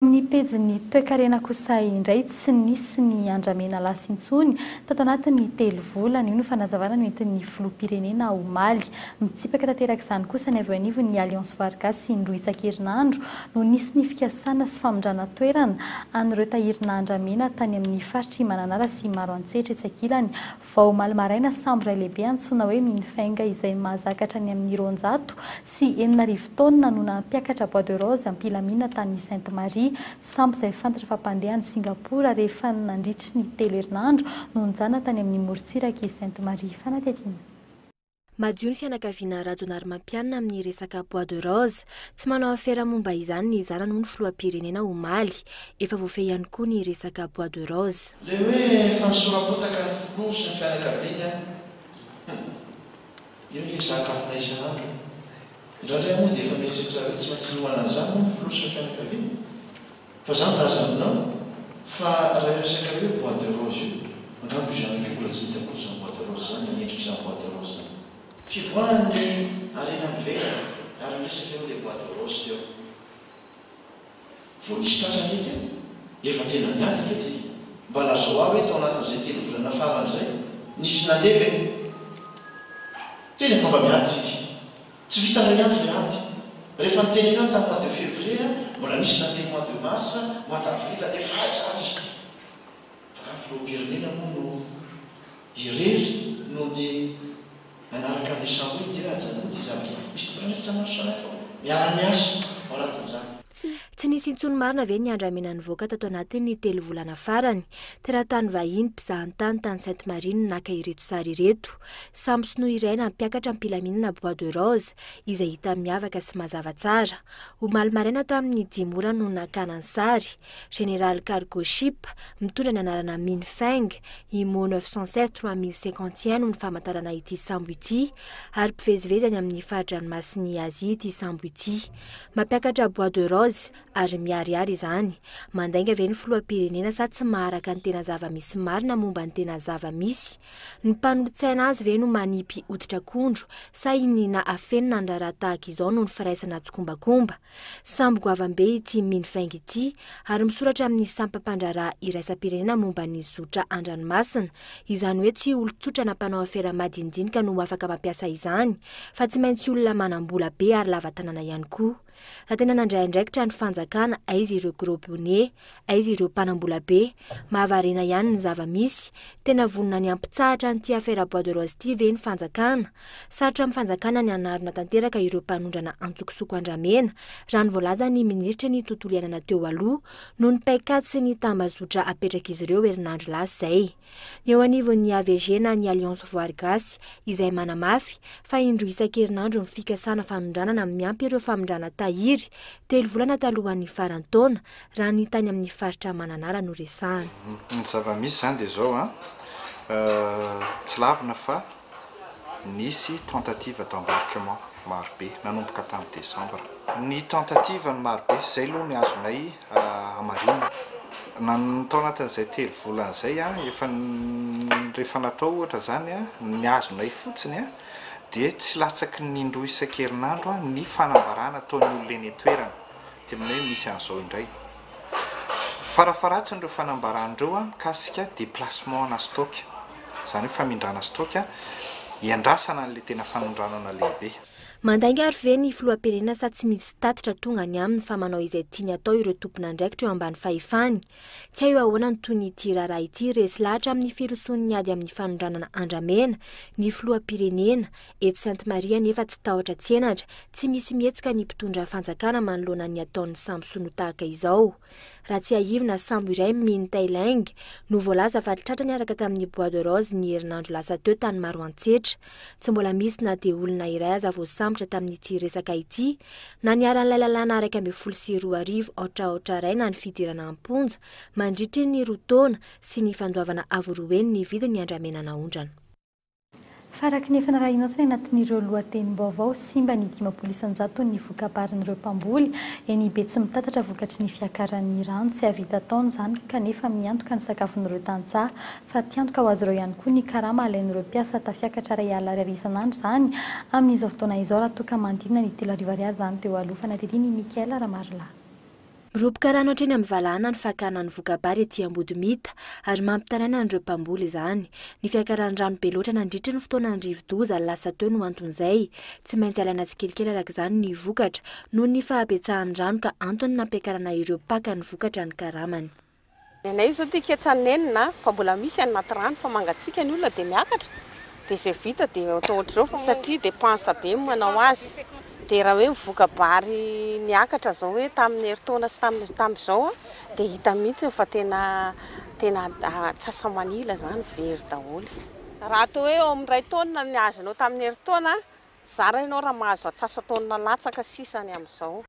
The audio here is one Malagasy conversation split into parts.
Amin'ny pejin'ny toekarena kosa indray, tsy nisy ny andramena lasa intsony tato anatin'ny telo volana. Io no fanazavana noentin'ny filoham-pirenena omaly. Mitsipaka tanteraka izany kosa ny avy eo anivon'ny Alliance Voary Gasy indroa isan-kerinandro no nisy ny fikasana sy famindrana toerana an'ireo tahirina andramena tany amin'ny faritr'i Mananara sy Maroantsetra. Etsy ankilany, vao omaly maraina, sambo iray lehibe antsoina hoe Minfeng izay mahazaka hatrany amin'ny 62 taonina no nampiakatra bois de rose am-pilamina tany Sainte Marie, sambo izay fantatra fa mpandeha any Singapour ary efa nandritry ny telo herinandro no nijanona tany amin'ny morontsirak'i Sainte Marie. Fanadihadiana. Madio ny fianakaviana Rajaonarimampianina amin'ny resaka bois de rose. Tsy manao afera momba izany ny zanany hoy ny filoham-pirenena omaly. Efa voafehy ihany koa ny resaka bois de rose. Ilay hoe fanosoram-potaka ny filoha sy ny fianakaviany an! Hum. Io ange sakafonay isan'andro e! Indraindray moa dia efa mieritreritra hoe tsy maintsy hinoana an'izany moa ny filoha sy ny fianakaviany? Fa za milaza aminao fa raha io resaka hoe bois de rose io, angamba io zanako io mbola tsy nahita akory izany bois de rose izany na endrik'izany bois de rose izany. Fivoahan'ny harena miverina ary niresaka eo ilay bois de rose teo. Vao nisy tratra ange teo. Efa tena miady ange tsika. Mba lazao ahy hoe tao anatin'izay telo volana farany izay, nisy nandeha ve? Tena efa mba miady tsika. Tsy vita indray andro ilay ady. Rehefa niteny an'io aho tamin'ny mois de février, mbola nisy nandeha mois de mars, mois d'avril, dia efa aiza ary izy ity? Fa nga filoham-pirenena moa no irery no ndeha hanaraka an'ilay sambo iny dia hoe ajanony ity zavatra ity. Misy tompon'andraikitra maro samihafa ao, miara-miasa ao anatin'izany. Tsy nisy intsony marina ve ny andramena nivoaka tato anatin'ny telo volana farany? Teratany vahiny mpizahantany tany Sainte Marie no naka ireto sary ireto. Sambo sinoa iray nampiakatra am-pilaminana bois de rose, izay hita miavaka sy mazava tsara. Omaly maraina tamin'ny dimy ora no nakana ny sary. General Cargo Ship, mitondra ny anarana Min Feng, Imo 916 3051 no ny famantarana ity sambo ity, ary mpivezivezy any amin'ny fari-dranomasin'i Azia ity sambo ity. Mampiakatra bois de rose ary miharihary izany. Mandainga ve ny filoham-pirenena sa tsy maharaka ny tena zava-misy marina momba ny tena zava-misy? Ny mpanolotsaina azy ve no manipy hoditr'akondro sa iniana afenina ny raharaha tahaka izao noho ny firaisana tsikombakomba? Sambo goavam-be ity Minfeng ity ary misoratra amin'ny sampam-pandraharaha iraisam-pirenena momba ny zotra an-dranomasina. Izany hoe tsy olon-tsotra na mpanao afera madinidinika no afaka mampiasa izany fa tsy maintsy olona manam-bola be ary lava tanana ihany koa. Raha tena nandray andraikitra ny fanjakana, aiza ireo gros bonnets? Aiza ireo mpanam-bola be? Mahavariana ihany ny zava-misy. Tena vonona ny hampitsahatra an'ity afera bois de rose ity ve ny fanjakana? Sarotra amin'ny fanjakana ny hanarona tanteraka ireo mpanondrana antsokosoko andramena, raha ny voalazan'ny minisitry ny tontolo iainana teo aloha, noho ny paikady sy ny tambazotra apetrak'izy ireo herinandro lasa izay. Ny eo anivon'ny AVG na ny Alliance Voary Gasy izay manamafy fa indroa isan-kerinandro ny fikasana fanondranana miampy ireo famindrana tahiry telo volana talohan'ny faran'ny taona raha ny tany amin'ny faritra Mananara no resahana. Ny zava-misy izany dia izao an, tsy lavina fa nisy tentative d'embarquement marobe nanomboka tamin'ny desambra. Ny tentative no marobe, izay aloha ny azonay hamarinina. Na tao anatin'izay telo volana izay an, efa rehefa natao ohatra izany an, ny azonay fotsiny an, dia tsy latsaky ny indroa isan-kerinandro ny fanambarana ataon'ny olona eny an-toerana. Dia manao hoe misy an'izao indray. Farafaharatsiny ireo fanambarana ireo mikasika déplacement ana stock, izany hoe famindrana stock hiandrasana an'ilay tena fanondranana lehibe. Mandainga ary ve ny filoham-pirenena sa tsy misy tatitra tonga any aminy fa manao izay tiany atao ireo tompon'andraikitra eo ambany fahefany? Tsy hay ahoana ny tohin'ity raharaha ity, resy lahatra amin'ny firosoan'ny ady amin'ny fanondranana andramena ny filoham-pirenena, etsy Sainte Marie anefa tsy tahotra tsy henatra, tsy misy mihetsika ny mpitondra fanjakana manoloana ny ataon'ny sambo sinoa tahaka izao. Raha tsiahivina, sambo iray Min Tailing no voalaza fa tratra niaraka tamin'ny bois de rose ny herinandro lasa teo tany Maroantsetra. Tsy mbola misy na dia olona iray aza voasambotra tamin'ity resaka ity, na niharan'ilay lalàna 2011 aotra aotra iray na ny fidirana am-ponja mandritry ny roa taona sy ny fandoavana avo roa heny ny vidin'ny andramena naondrana. Fa araka ny efa narahinao tany anatin'ireo lohatenim-baovao, simba ny 50 isan-jaton'ny voka-barin'ireo mpamboly eny Betsimitatatra vokatry ny fiakaran'ny rano. Tsy hahavita taona izany kanefa miantoka ny sakafon'ireo tantsaha. Fatiantoka ho azy ireo ihany koa ny karama alain'ireo mpiasa tafiakatra 1000 ariary isan'andro izany amin'izao fotoana izao raha toa ka manodidina ny 3000 ariary izany teo aloha. Fanadihadiana i Mickaël Ramarolahy. Miroboka rano hatreny amin'ny valahana ny fakana ny voka-bary ety Ambodimita ary mampitaraina an'ireo mpamboly izany. Ny fiakaran'ny rano be loatra nandritry ny fotoanan'ny rivodoza lasa teo no anton'izay. Tsy maintsy alaina tsikelikely araka izany ny vokatra noho ny fahabetsahan'ny rano ka antony nampiakarana ireo mpaka ny vokatra ny karamany. Ny anay izao ity ketsa nenina fa mbola misy any anaty rano fa mangatsiaka ny olona dia miakatra dia izay vita dia atao ohatr'izao satria dépense be no manao azy. Dia raha hoe mivoka-bary niakatra izao hoe tamin'ny herintaona sy tamin'izao dia hita mihitsy fa tena tena antsasamanila izany very daholo. Raha atao hoe eo amin'ny iray taonina ny azonao tamin'ny herintaona, zara ianao raha mahazo antsasa-taonina latsaka sisany amin'izao.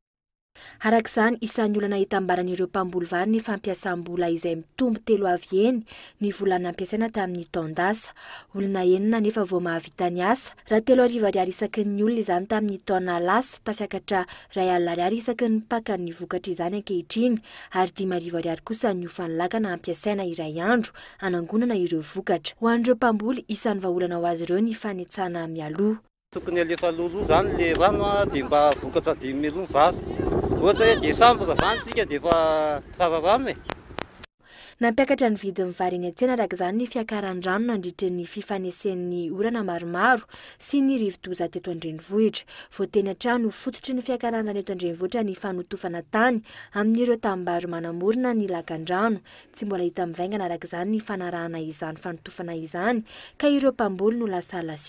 Araka izany, isan'ny olana hitambaran'ireo mpamboly vary ny fampiasam-bola izay mitombo telo avy eny ny vola nampiasaina tamin'ny taon-dasa. Olona enina nefa vao mahavita ny asa. Raha 3000 ariary isaky ny olona izany tamin'ny taona lasa, tafiakatra 1000 ariary isaky ny mpaka ny vokatra izany ankehitriny ary 5000 ariary kosa ny hofan'ny lakana ampiasaina iray andro hanangonana ireo vokatra. Ho an'ireo mpamboly, isan'ny vahaolana ho azy ireo ny fanetsana mialoha. Tokony alefa alohaloha izany ilay rano dia mba vokatra dimy mialoha ny vary. Ohatra hoe desambra izany tsika dia efa fararano e. Nampiakatra ny vidin'ny vary eny an-tsena araka izany ny fiakaran'ny rano nandritra ny fifanesen'ny orana maromaro sy ny rivodoza teto an-drenivohitra. Voateny hatrany ho fototry ny fiakaran'ny rano eto an-drenivohitra ny fanotofana tany amin'ireo tanimbary manamorona ny lakandrano. Tsy mbola hita mivaingana araka izany ny fanarahana izany fanotofana izany ka ireo mpamboly no lasa lasibatra.